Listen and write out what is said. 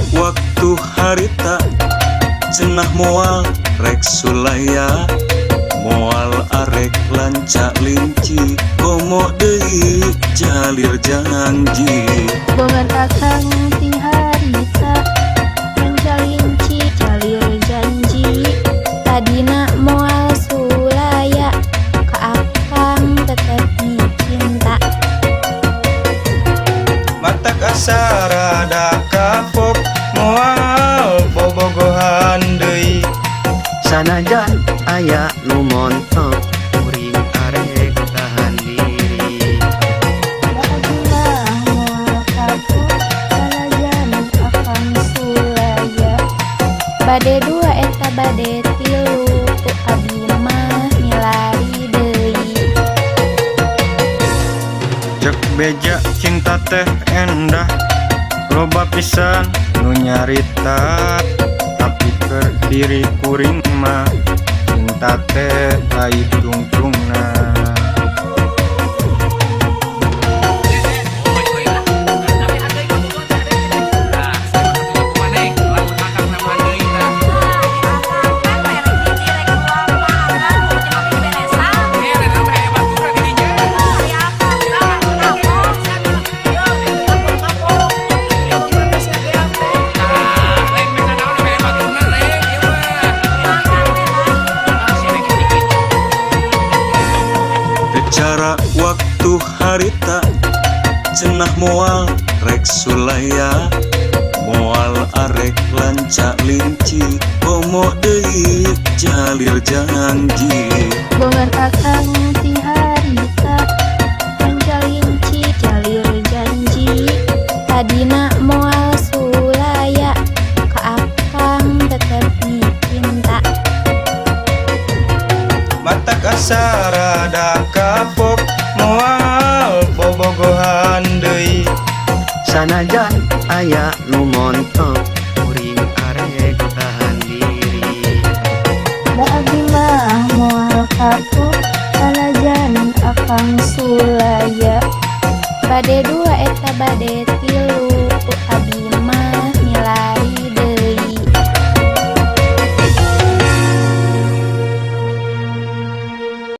Waktu harita cenah moal rek sulaya, moal arek lanca linci, komo deui jalir janji. Bongan akang ti harita lanca-linci jalir janji. Tadina moal sulaya, ka akang tetep micinta. Matak asa rada kapok moal bobogohan deui. Sanajan aya nu montok, kuring arek tahan diri. Da abdi mah moal kapok sanajan akang sulaya. Bade dua eta bade tilu, ku abi mah milari deui. Cek beja cinta teh endah, loba pisan nu nyarita, tapi keur diri kuring mah cinta teh ai tungtungna. Cara waktu harita cenah moal rek sulaya, moal arek lanca linci, komo deui jalir janji. Bongan akang ti harita lanca-linci jalir janji. Tadina moal sulaya, ka akang tetep micinta. Matak asa rada kapok moal bobogohan deui. Sanajan aya nu montok, kuring arek tahan diri. Da abdi mah moal kapok sanajan akang sulaya. Bade dua eta bade tilu.